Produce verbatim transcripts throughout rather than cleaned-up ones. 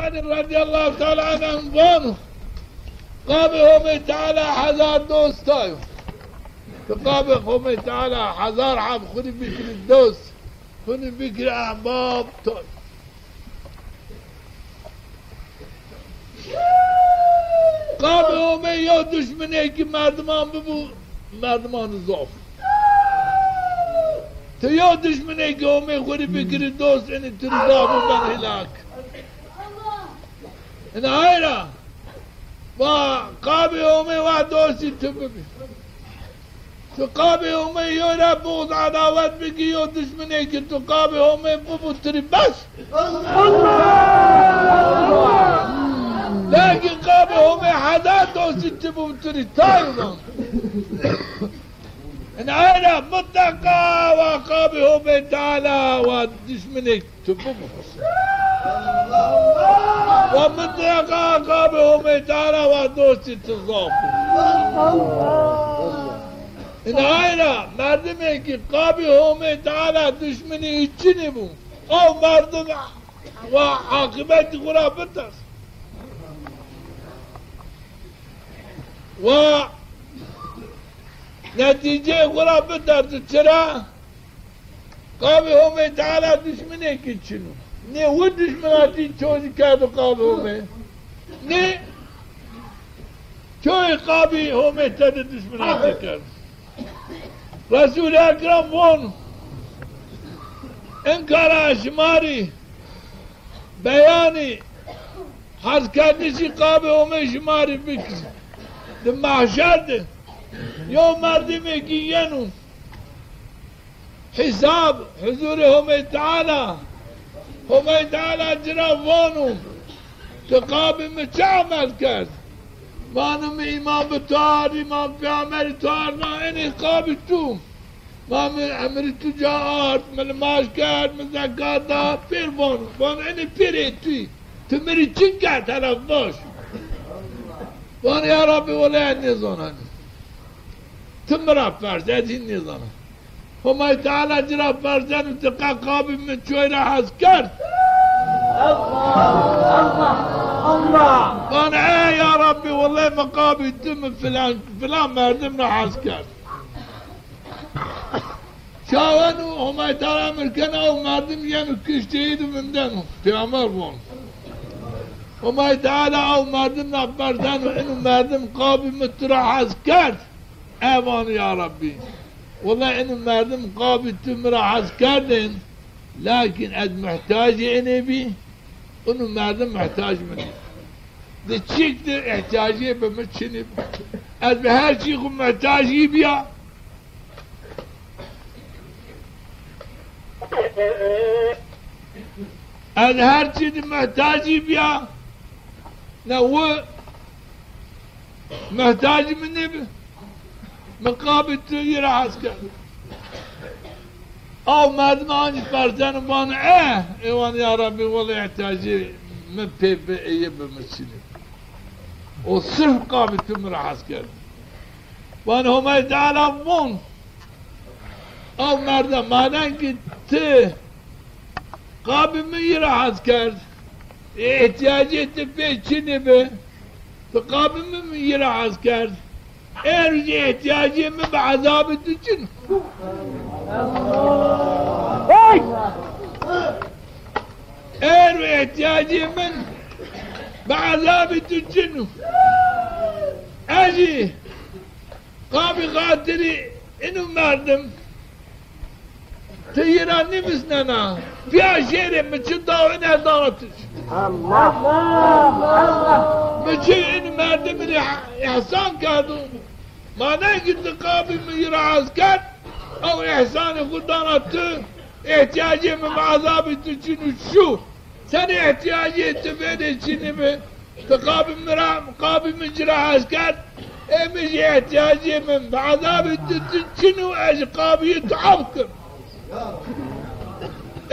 Radîyallahu teala anh vano, qabê Homê Teala hezar dost a yo. Ti qabê Homê Teala hezar heb xwu rê bikirî dost, xwu rê bikirî ehbab to. Qabê Homê yew dişminêkî merdiman bibû, merdiman zaf. Ti yew dişminêkî Homê xwu rê bikirî dost, inî tu rê zaf û ben hîlak. Ina ay ra va qabê Homê wa dostî tu bibî. Tu qabê Homê yew ra buxd edawet bikî, yew dişminêkî tu qabê Homê bibû tu rê bes. Lakin qabê Homê hezar dostî tu bibû tu rê tay o. Ina ay ra mutleqa wa qabê Homê Teala wa dişminêk tu bibû. Wa mutleqa qabê Homê Teala wa dostî tu zaf o. Ina ay ra merdimêkî qabê Homê Teala dişminî î çinî bû. Ew merdim wa aqibetî xwu ra biters. Wa netîceyê xwu ra biters. Çira? Qabê Homê Teala dişminêkî çin o. Nê wi dişminatî çoy kerdo qabê Homê. Nê çoy qabî Homê tede dişminatî kerdo. Resûlê Ekrem von, inkara şima rê beyanî hezkerdişî qabê Homê şima rê bikir. Di mehşer de yew merdimêkî yeno hîsab huzurê Homey Teala. Homey Teala ci ra vano, ti qabî mi çi emel kerd? Vano, mi îman bi to ard, îman bi peyxamberî to ard, na enê qabî tu. Ma mi emrî tu ca ard, mi nimaj kerd, mi zekat da, pêr vano. Vano, enê pêrê tu yî. Ti mi rê çi kerd, hela vaj. Vano, ya Rabbî, wele ez nêzananî. Ti mi ra pers, ez hîn nêzana. Homay Teala ci ra perseno, ti qe qabî mi çoy ra hes kerd? Allah, Allah, Allah. Vano, ey ya Rabbî, wele mi qabî tu mi filan, filan merdim ra hes kerd. Çaweno, Homay Teala emir keno, ew merdim yeno kiştî id û vindeno. Peyxamber vano. Homay Teala ew merdim ra perseno, ino merdim qabî mi tu ra hes kerd? E vano, ya Rabbî, wele ino merdim qabî tu mi ra hes kerdên, lakîn ez muhtacê enê bî, ino merdim muhtac mi nî. Di çîk di ihtiyacê bi mi çinî bi. Ez bi her çî xwu muhtacî bîya. Ez her çî di muhtacî bîya. Ne wi muhtacî mi nêbi. Mi qabî tu yi ra hes kerd. Aw merdim ancî perseno vano, e, ê vano, ya Rabbî, wele ihtiyacê mi pê bi, ê yi bi mi çinî. O sirf qabî tu mi ra hes kerd. Vano, Homay Teala von, aw merdim, maden ki ti qabî mi yi ra hes kerd, ê ihtiyacê ti pê çinî bi, ti qabî mi, mi yi ra hes kerd. Êr zî ihtiyacê mi bi ezabê tu çin o. Hey! Êr û ihtiyacê min bi ezabê tu çin o. Ez zî qabî xatirî ino merdim ti yi ra nîvisnena. Pîya şêrê mi çi daw ine dana tu çi. Allah, Allah. Mi çi in merdimî rê îhsan kerdo. Manen ki ti qabî mi yi ra hes kerd, ew îhsanê xwu dana tu, îhtiyacê mi bi ezabê tu çin û şû. Senê îhtiyacê ti bêrê çinî bi, ti qabî mi ra, qabî mi ci ra hes kerd, ê mi jî îhtiyacê mi bi ezabê tu, tu çin û ez jî qabî yi tu af kim.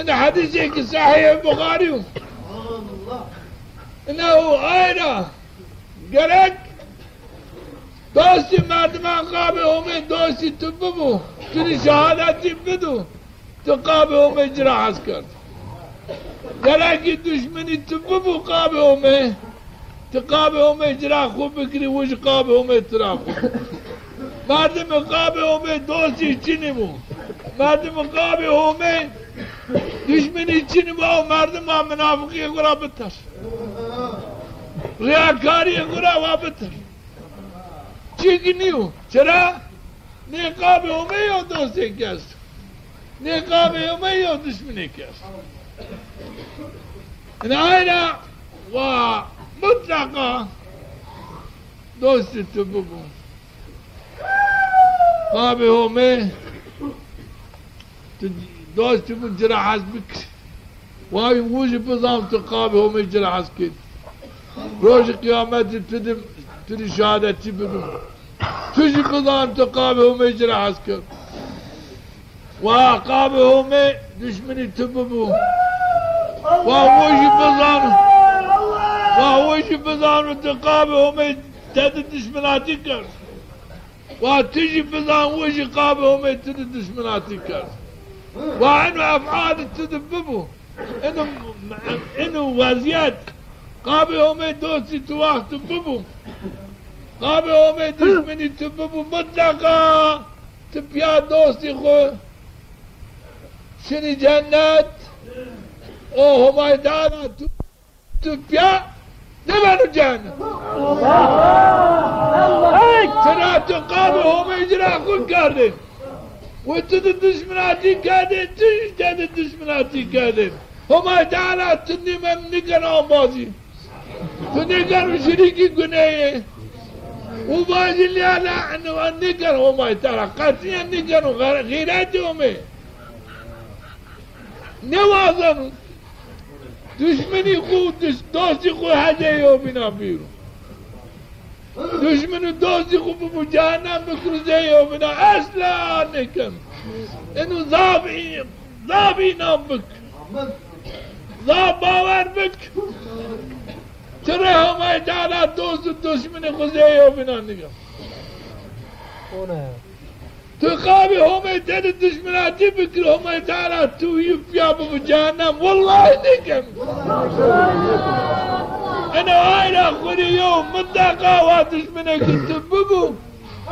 Ina hedîsêkî sehîhê Buxarî yo. Ina o ay ra gerek dostî merdiman qabê Homê dostî tu bibo, tu rê şehadetî bido. Tu qabê Homê ci ra hes kerd. Gerek kî duşmenî tu bibo qabê Homê. Ti qabê Homê ci ra xwu bikirî, wi jî qabê Homê ti ra xwu. Merdimê qabê Homê dostî çinî bo. Merdimê qabê Homê duşmenî çinî bo, ew merdim wa minafiqîyê xwu ra biter. Riyakarîyê xwu ra wa biter. Çîkî nîyo. Çira? Nê qabê Homê yew dostêk est. Nê qabê Homê yew duşminêk est. Ina ay ra wa mutleqa dostî tu bibo. Qabê Homê tu dostî xwu ci ra hes bikir. Wa wi jî bizan tu qabê Homê ci ra hes kên. Rojê qîyametî tu di, tu di şehadetî bibo. Tu jî bizan tu qabê Homê ci ra hes kên. Wa qabê Homê duşminî tu bibo. Wa wi jî bizan. Wa wi jî bizan tu qabê Homê tedi duşminatî kerd. Wa tu jî bizan, wi jî qabê Homê tu di duşminatî kerd. Wa eno efalî tu di bibo. Eno, eno wezîyet. Qabê Homê dostî tu wexto bibo. Qabê Homê duşminî tu bibo. Mutleqa tu pîya dostî xwu şinî cennet. O Homay Teala tu Tu pîya nêbeno cehennem. Tira tu qabê Homê ci ra xwu kerdê. Wi tu di duşminatî kerdê, tu jî tedi duşminatî kerdê. Homay Teala tu nîmen nîkeno embazî. Tu nîkeno şirîkî guneyê. Û vajî lîya la eno nîkeno Homay Teala. Qetîyen nîkeno xîretê Homê. Nêwazeno. Duşminî xwu, duşt-, dostî xwu hezê yewbîna bîro. Duşmin û dostî xwu bibo cehennem bikiro zê yewbîna. Esla nêkeno. Eno zaf î-, zaf înan bik. Zaf bawer bik. Ti rê Homay Teala dost û duşminî xwu zê yewbîna nîkeno. O ne? Tu qabê Homê tedi duşminatî bikir, Homay Teala tu yî pîya bibo cehennem. Wellahî nêkeno. Eno ay ra xwu rê yew mutleqa wa duşminêkî tu bibo.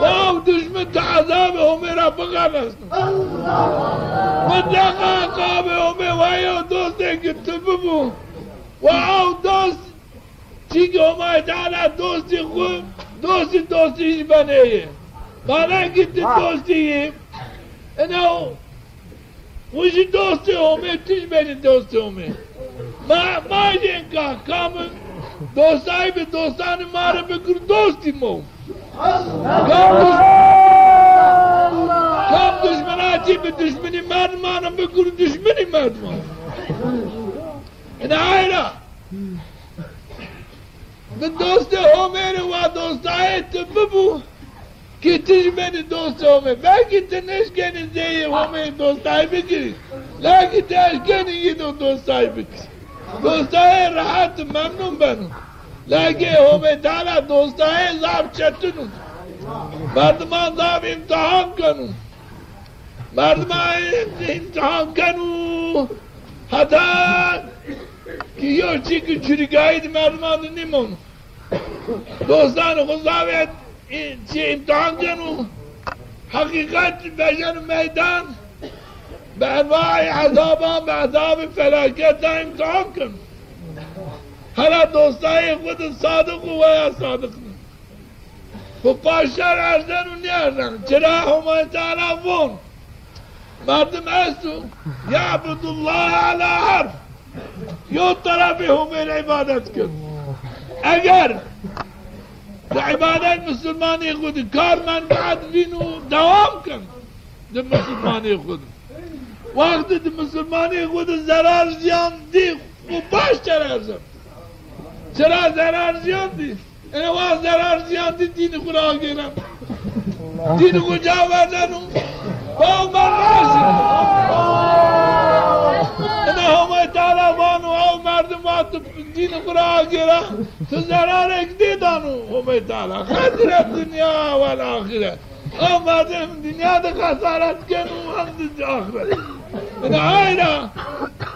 Wa ew duşmin tu ezabê Homê ra bixelesno. Mutleqa qabê Homê wa yew dostêkî tu bibo. Wa ew dost Çimkî Homay Teala dostî xwu, dostî dostî jî benê yê. Mana ki ti dostî yî, ina o, xwu jî dostê Homê, ti jî benî dostê Homê. Ma, ma jî enka kam dostayî bi dostanê ma rê bikir dostî mo. Kam duş-, kam duşminatî bi duşminî merdiman bikir duşminî merdiman. Ina ay ra. Bi dostê Homê rê wa dostayê ti bibo, ki ti jî benî dostê Homê. Belkî ti nêşkenî zê yê Homê dostayî bikirî. Lakî ti eşkenî yî do dostayî bikirî. Dostayê rehet memnun beno. Lakî Homê Teala dostayê zaf çetin o. Merdiman zaf îmtihan keno. Merdiman îmtihan keno. Heta ki yew çî ki çirîgayî di merdiman di nîmono. Dostanê xwu zaf ê, çî îmtihan keno. Heqîqet vejeno meydan. Bi enwaî ezaban, bi ezabê felaketan îmtihan keno. Hela dostayê xwu di sadiq o weya sadiq nî. Xwu paşer erzeno nêerzeno. Çira Homay Teala von. Merdim esto, ya'budullahe ala harf. Yew terefê Homê rê îbadet keno. Eger di îbadet misilmanê xwu di kar menfeet vîno dewam keno. Di misilmanê xwu di. Wextê di misilmanê xwu di zerar ziyan dî xwu paşer erzeno. Çira zerar ziyan dî? Ê wa zerar ziyan dî dînî xwu ra agêren. Dînî xwu ca verdeno. Wa ma baş. Ina Homay Teala vano, ew merdim wa tu dînî xwu ra agêra, tu zerarêk nêdano Homay Teala. Xesret dinya wel axîret. Ew merdim dinya de xesaret keno hem di axîret. Ina ay ra.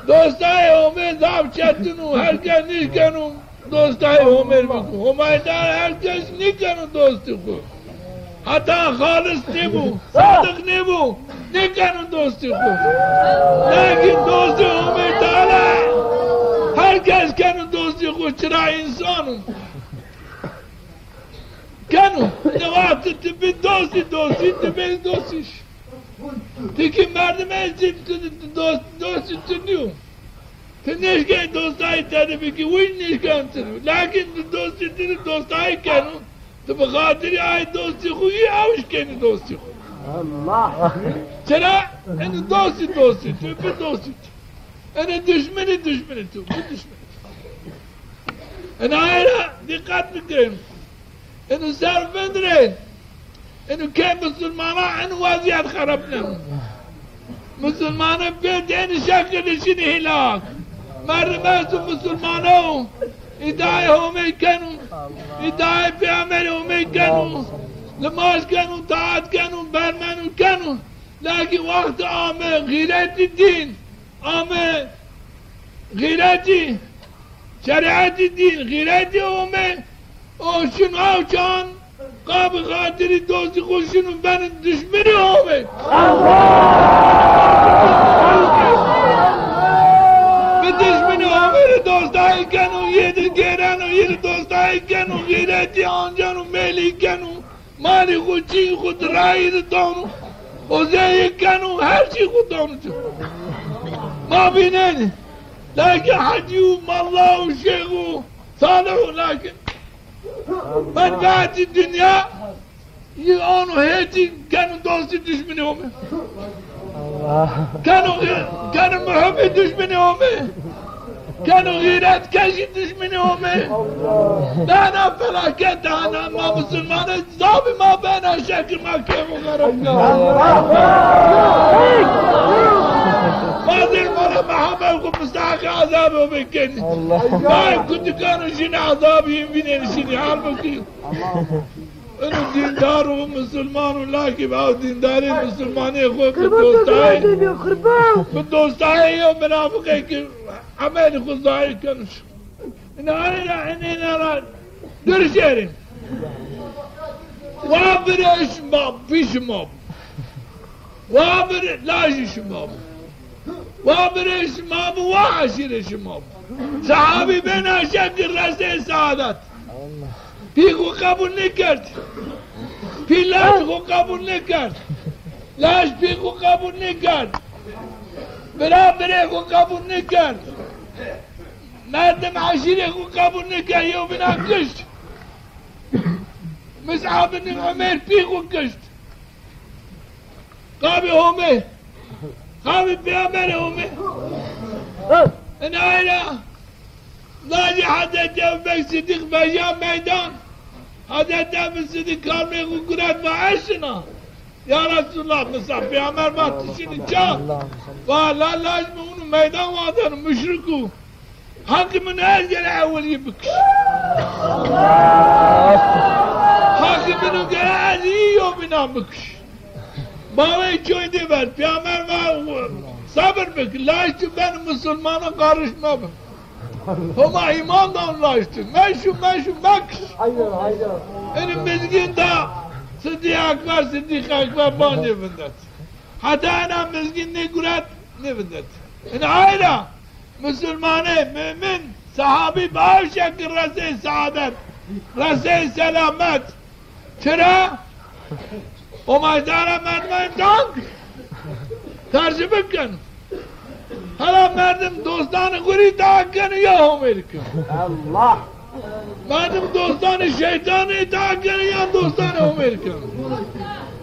Dostayê Homê zaf çetin o, her kes nêkeno dostayê Homê biko. Homayî Teala her kes nêkeno dostî xo. Heta xalis nêbo, sadiq nêbo, nêkeno dostî xo. Lakin dostê Homê Teala her kes keno dostî xo, çira însan o. Keno, ne wextî ti bî dostî, dostî, ti bî dostî. Ti kî merdimê zî ti dost, dostî ti nîyo. Ti nêşkenî dostayî tede bikî, wî nêşkenî ti. Lakin ti dostî ti dostayî keno. Ti bi xatirî ay dostî xo yî, ewj kenî dostî xo. Allah. Çira? Eno dostî dostî tu, bi dostî tu. Eno duşminî duşminî tu, bi duşminî tu. Eno ay ra dîqet bikin. Eno ser vindirên. Eno kê musulmana eno wezîyet xerepneno. Musulmanê pê di enî şekil de şinî hîlak. Merdim esto musulmane o. Îdayê Homey keno. Îdayê Peyxamberê Homey keno. Nimaj keno, taat keno, bermeno keno. Lakin wextê ame xîretî dîn, ame xîretî şerîetî dîn, xîretî Homê, o şino ew çan, qa bi xatirî dostî xo şino beno duşminî Homê. Bi duşminî Homê rê dostayî keno, yê di gêreno, yê rê dostayî keno, xîretî anceno, mêlî keno. Malê xo, çîyê xo di rayî di dano. O zeyê keno, her çî xo dano ci. Ma vînenî. Lakin hecî û malla û şêx û salih û lakin menfeetî dinya yî ano hêtî keno dostî duşminî Homê. Allah. Keno, keno muhibbî duşminî Homê. Keno xîretkeşî duşminî Homê. Bena felaket, dana ma musulmane zabî ma bena şekil ma kemo xerab. Bazê ma ra Muhammed xo mustahaqê azabî Homê kenî. Allah. Vay kutikano şinî azabî yin vînenî şinî. Halbukî ino dîndar o, musulman o, lakî ew dîndarê musulmanê xo bi dostayê, bi dostayê yew munafiqê ki emelî xo zayî keno. Ina ay ra, ina, ina ra dir şêrî. Wa birê şima, pî şima bo. Wa birê lajî şima bo. Wa birê şima bo, wa eşîrê şima bo. Sehabî bena şekil resê saadet. Pî xo qebul nêkerd. Pî laj xo qebul nêkerd. Laj pî xo qebul nêkerd. Bira birê xo qebul nêkerd. Merdim eşîrê xo qebul nêkerd, yewbînan kişt. Mus'ab bin Umer pî xo kişt. Qabê Homê. Qabê Peyxamberê Homê. Ina ay ra lajê Hezretî Ebubekr Sidîq vejîya meydan. Hezretî Ebubekr Sidîq kalmê xo guret va ez şina. Ya Resulallah, misa Peyxamber va ti şinî ça? Va la laj mi unu meydan wazeno, muşrik o. Haqî min o, ez gere ewil yî bikiş. Haqî min o, gere ez yî yewbînan bikiş. Bawey çoy dê ver, Peyxamber va sebir bik, laj tu ben musulmana qarîş mebin. Homa îman dan laj tu, meşu, meşu, mekiş. Eno mizgîn da Sidîq Ekber, Sidîq Ekber ba nêvindet. Heta ena mizgîn nêguret, nêvindet. Ena ay ra musulmanê, mumin, sehabî bi ew şekil resey saadet, resey selamet. Çira? Homay Teala merdima îmtîhan keno. Tercîh bikeno. Hela merdim dostanê xo rê îtîat keno ya Homê rê keno? Allah! Merdim dostanê şeytan rê îtîat keno ya dostanê Homê rê keno?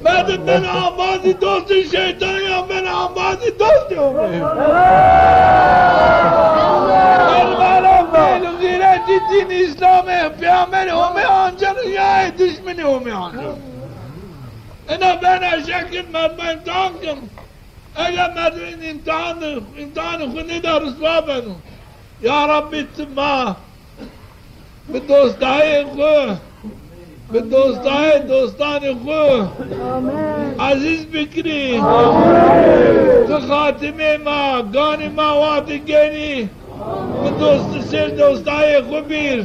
Merdim beno ambazî dostê şeytan ya beno ambazî dostê Homê? Merdim hela mêl û xîretî dîn Îslamê, Peyxamberê Homê anceno ya ê duşminê Homê anceno? Ina bena şekil merdima îmtîhan keno. Eger merdim îmtîhan, îmtîhanê xo nêda riswa beno. Ya Rabbî ti ma bi dostayê xo, Bi dostayê dostanê xwu ezîz bikirî. Ti xatimê ma, ganî ma wextî genî. Bi dost, ser dostayê xwu bîr.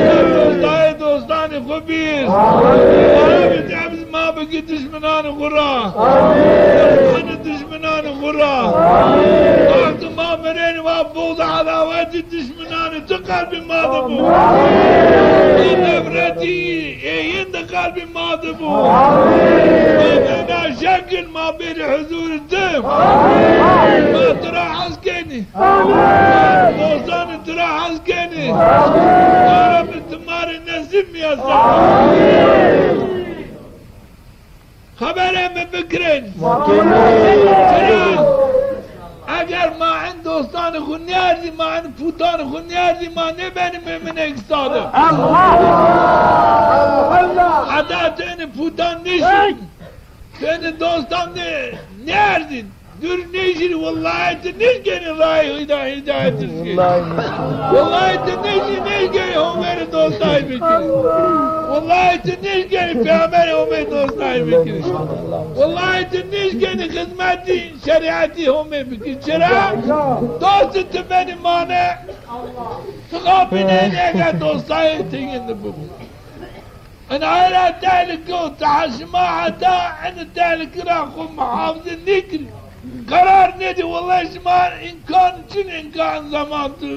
Ser dostayê dostanê xwu bîr. Amin. Amin. Ti ma bikî dişminanê xwu ra. Amin. Dişminanê dişminanê xwu ra. Amin. Wextî ma mirenî wa buxd û edawetî dişminanê tu qelbê ma de bo. Amin. Nefretî ê yin de qelbê ma de bo. Amin. Ma bêna şekil ma bêrî huzurê tu. Amin. Ma tu ra hes kenî. Amin. Dostanê tu ra hes kenî. Amin. Ya Rebbî, tu ma rê nesîb mîyese. Amin. Xeberê mi bikirin. Çira? Eger ma in dostanê xwu nêerzî, ma in putanê xwu nêerzî, ma nêbenî muminêk sadiq. Allah! Allah! Heta tu inî putan nêşîn, tu inî dostan nê-, nêerzîn. Dûr nêşirî, wellahî ti nêşkenî rayê hîda-, hîdayet bikirî. Wellahî ti nêşirî, nêşkenî Homê rê dostayî bikirî. Wellahî ti nêşkenî Peyxamberê Homê dostayî bikirî. Wellahî ti nêşkenî xizmetî şerîetî Homê bikirî. Çira? Dostî ti benî mane, ti xapînenî eger dostayê ti yin de bibo. Ina ra tehlike û, ta şima heta ina tehlike ra xwu muhafize nêkirî. Qerar nêdî, wellahî şima îmkan çin, îmkan zeman tu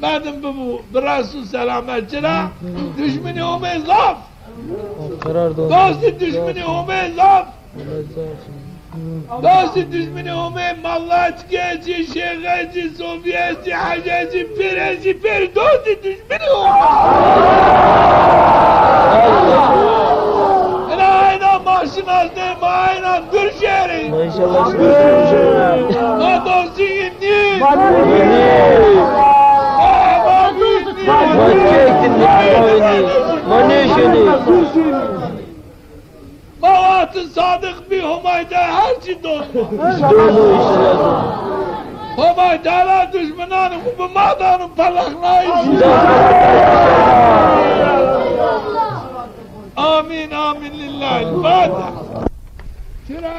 merdin bibo bi rest û selamet. Çira? Dişminî Homê zaf. Dostî dişminî Homê zaf. Dostî dişminî Homê, malla çike zî, şêxe zî, sofîye zî, hece zî, pîre zî, pêr dostî dişminî Homê. Ina ayna ma şinasnê, ma ayna dûr şêrî. Ma înşallah şinasnê. Ma dostî yin nî. Ma nî. Ma hema yin nî. Ma çek nî, ma nî. Ma nêşenî. Ma wextî sadiq bî, Homay Teala her çî dono. Dono înşallah. Homay Teala dişminanê xwu bi ma dano pelexnayîş. Amîn, amîn, lîllahîl Fatiha. Çira?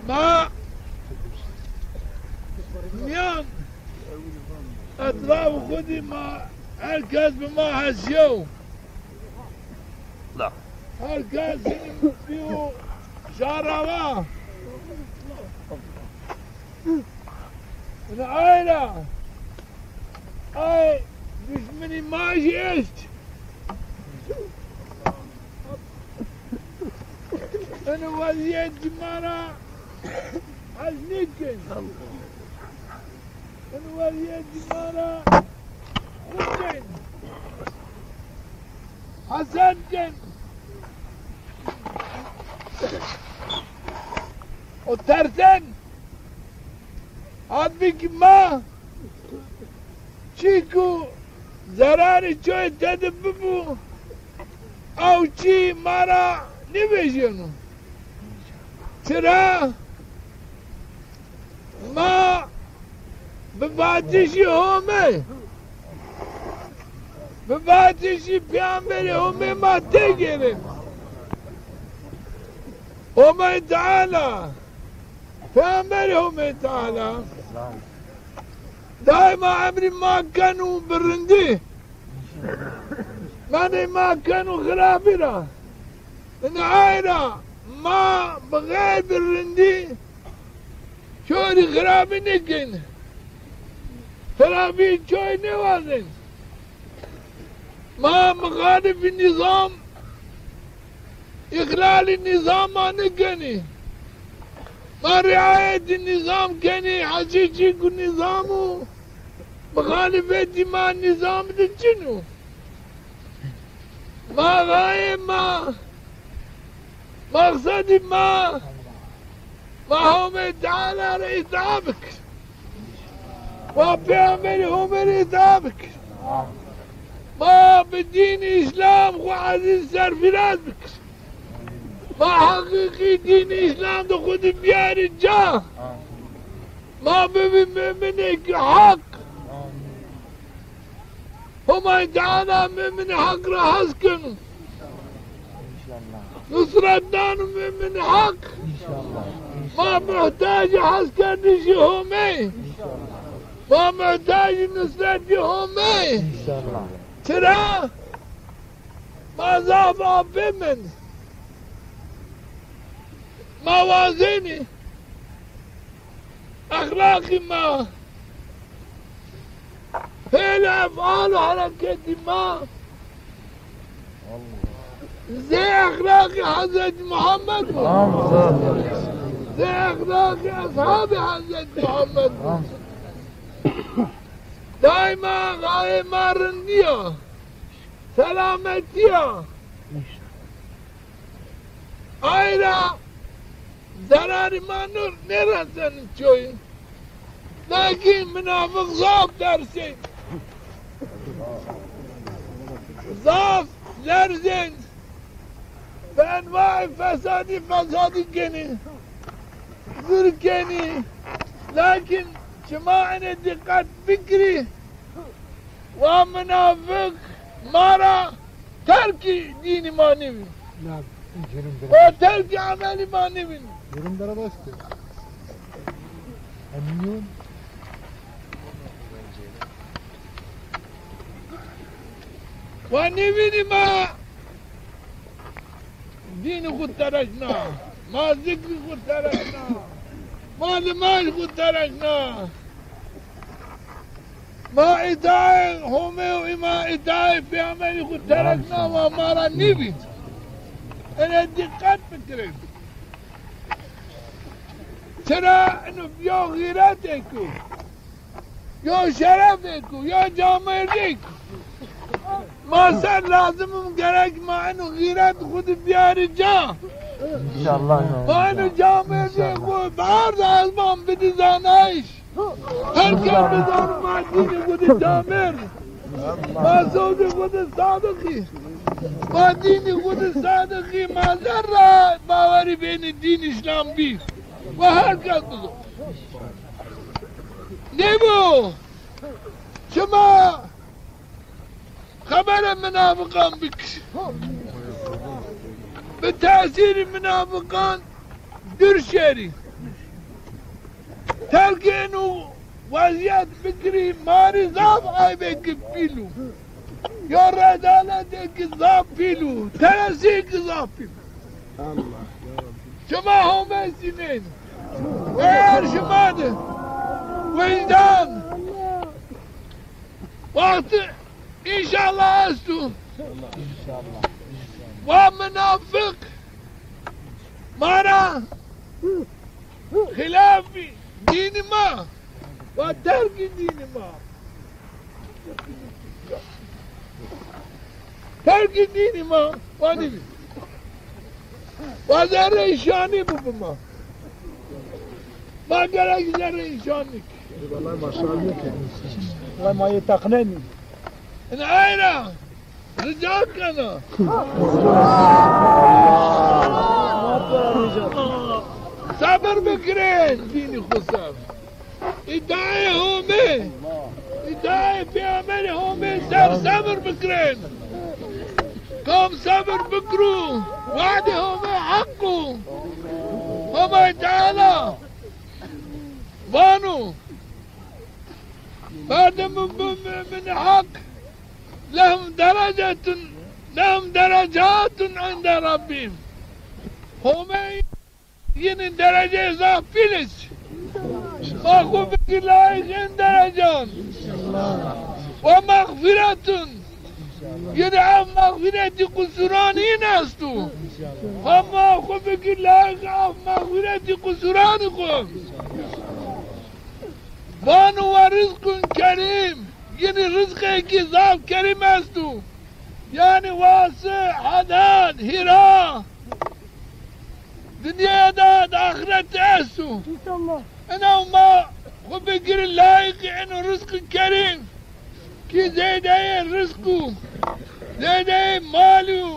Ma mîyan etrafê xwu dî ma her kes bi ma hesîyew. Her kes bîyo şarawa. Ina ay ra, ay dişminî ma jî est. Ina wezîyet jî ma ra hes nêken. Ina wezîyet jî ma ra xwu ken. Hesed ken. Û tersen. Halbukî ma çî ku zerarê çoyê tede bibo, ew çî ma ra nêvejîyeno. Çira? Ma bi vatişî Homê, bi vatişî Peyxamberê Homê ma têgêrên. Homay Teala, Peyxamberê Homê Teala daîma emrî ma keno bi rindî. Menê ma keno xirabî ra. Ina ay ra ma bi xeyr, bi rindî, çoy rê xirabî nêken. Xirabî çoy nêwazên. Ma muxalifî nîzam, îxlalî nîzama nêkenî. Ma rîayetî nîzam kenî, hesî çî ku nîzam o, muxalifetî ma nîzam de çin o. Ma xayê ma, maqsedî ma, ma Homê Teala rê îta bikir. Ma Peyxamberê Homê rê îta bikir. Ma bi dînî Îslam xwu ezîz serfîraz bikir. Ma heqîqî dînî Îslam de xwu de biyarî ca. Ma bibî muminêkî heq. Homay Teala mu'minî heq ra hes keno. Nusret dano mu'minî heq. Ma muhtacî heskerdişî Homey. Ma muhtacî nusretî Homey. Çira? Ma zaf apê mend. Ma wazenî exlaqî ma, fêl, efal û hereketî ma zê exlaqî Hezretî Muhammed bo. Zê exlaqî eshabê Hezretî Muhammed bo. Daîma gayê ma rindî ya, selametî ya. Ay ra zerarî ma nur nêreseno çoyî. Lakîn minafiq zaf tersên. Zaf lerzên. Bi enwaê fesadî, fesadî kenî. Zir kenî. Lakîn şima enê dîqet bikirî. Wa minafiq ma ra terkî dînî ma nêvîn. Na, durum biraz. Wa terkî emelî ma nêvîn. Durum biraz işte. Emin. Wa nêvînî ma dînî xwu terek na, ma zikrî xwu terek na, ma nimaj xwu terek na. Ma îtaê Homê û ma îtaê Pêxemberî xwu terek na, wa ma ra nîvîn. Ene dîqet bikirin. Çira ino yo xîretêk o. Yo şerefêk o, yo camêrdêk o. Ma ser lazim im gerek ma eno xîret xwu di biyarî ca. Înşallah. Ma eno camêrdê xwu bi erd û ezman bidî zanayîş. Her kes bizano ma dînî xwu di camêrd. Ma sewdî xwu di sadiq î. Ma dînî xwu di sadiq î. Ma zerra bawerî benî dîn Îslam bî. Wa her kes bizano. Nêbo şima xeberê minafiqan bikir. Bi tesîrî minafiqan dûr şerî. Terkê eno wezîyet bikirî, ma rê zaf eybêkî pîl o. Yo rezaletêkî zaf pîl o. Teresêkî zaf pîl o. Şima Homê sînên. Eger şima de wîcdan, wextî înşallah esto. Wa minafiq ma ra xîlafî dînî ma, wa terkî dînî ma. Terkî dînî ma wa nîbî. Wa zerrê şanî bibi ma. Ma gerek zerrê şanî ki. Vallahi maşallah ki. Vallahi ma yê teqnenî. Ina ayra rica kena. Sebir bikirin, dînî xwu ser. Îtaê Homê, îtaê Pêxemberê Homê ser sebir bikirin. Kam sebir bikiro, we'dê Homê heq o. Homay Teala vano, ferdê mumin, muminî heq, lehum derecetun, lehum derecatun inde Rabbihim. Homey Yînî dereceyê zaf pîl est. Ma xwu bikir layiq ên derecan. Ve mexfîretun. Yînî ef mexfîretî qusuranî yin esto. Hema xwu bikir layiq ef mexfîretî qusuranî xwu. Vano ve rizqun kerîm. Yînî rizqêkî zaf kerîm esto. Yanî wasi, hanan, hîra. Dinyaya de, de axirete esto. Înşallah. Ina ma xwu bigirin layiqî eno rizqî kerîm. Kî zêdeyê rizq o, zêdeyê malî yo,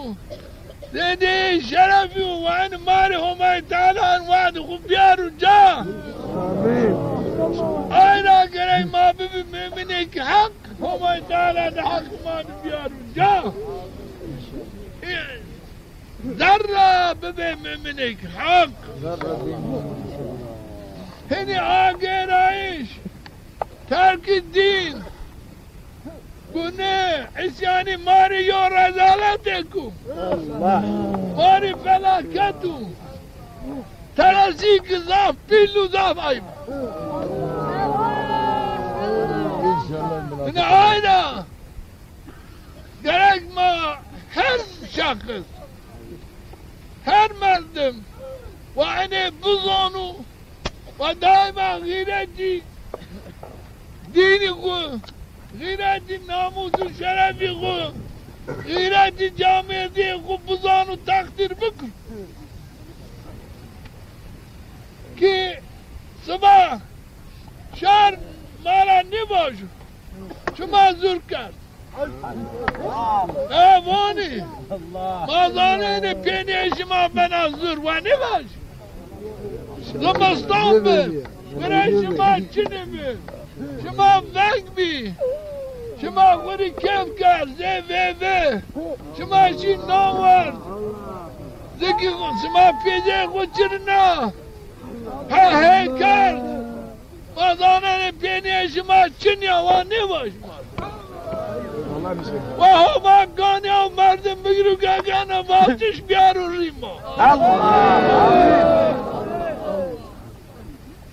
zêdeyê şerefî yo, wa eno ma rê Homayê Teala en we'dê xwu biyaro ca. Amîn. Ay ra gerek ma bibî muminêkî heq. Homay Teala de heq ma biyaro ca. Zerre bibê muminêk heq. Hinî agêrayîş, terkî dîn, gune, îsyanî ma rê yo rezaletêk o. Ma rê felaket o. Terazî ki zaf pîl û zaf ayb. Ina ayra gerek ma her şexs, her merdim wa enê bizano, wa daîma xîretî dînî xwu, xîretî namûs û şerefî xwu, xîretî camiyetî xwu bizano, teqdîr bikir. Ki siba şar ma ra nêvajo, şima zur kerd. E, vanî. Ma zanenê peynîya şima bena zur, wa nêvaj. Zimistan bi, gure şima çinî bi. Şima veng bî. Şima xwu rê kêf kerd, zê vê vê. Şima şî nan werd. Zikî xwu, şima pêzê xwu çirna. He he kerd. Ma zanenê peynîya şima çin ya, wa nêvaj ma. Wa Homa ganî ew merdim bigiro gegane vatiş biyaro rî ma.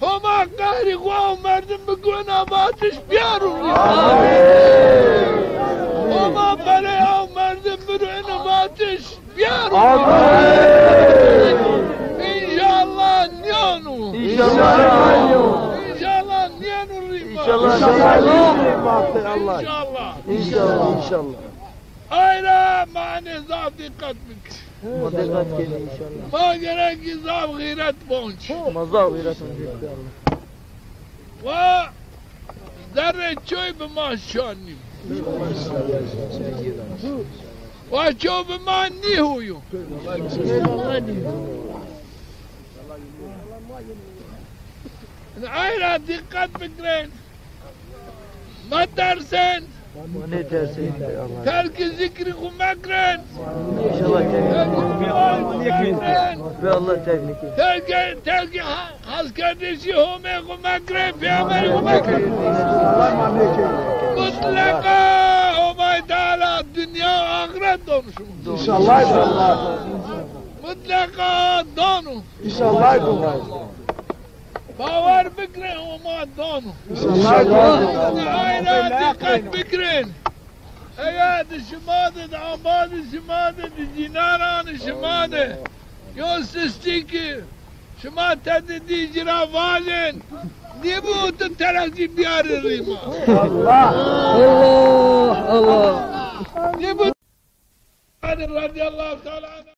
Homa qehrî xwu ew merdim bigona vatiş biyaro rî ma. Homa belê ew merdim biro ina vatiş. Biyaro. Amin. Înşallah nîyano. Înşallah nîyano. Înşallah nîyano rî ma. Înşallah nîyano rî ma. Înşallah. Înşallah. Înşallah. Ayra ma enê zaf dîqet bikir. Ma dîqet kenî înşallah. Ma gerek zaf xîret bonc. Ma zaf xîret bonc. Wa zerrê çoy bi ma şanî. Wa çoy bi ma nîhuyo. Ay ra dîqet bikirin. Metersin. Nêtersîn. Terkî zikrî xwu mekirin. Înşallah terk. Terkî duayî xwu mekirin. Bi Allah terk. Terkî, terkî ha-, heskerdişî Homê xwu mekirin, peyxamberî xwu mekirin. Mutleqa Homay Teala dinya û axiret donu şima. Înşallah, înşallah. Mutleqa donu. Înşallah, înşallah. Bawer bikirin, Homa dano. Înşallah. Ay ra dîqet bikirin. Eger di şima de, di ambazî şima de, di cînaranî şima de yo sistî ki şima tede dî ci ra vajên, nîbû tu terazî biyarî rî ma. Allah. Allah, Allah. Nîbû. Radîyallahu teala anh.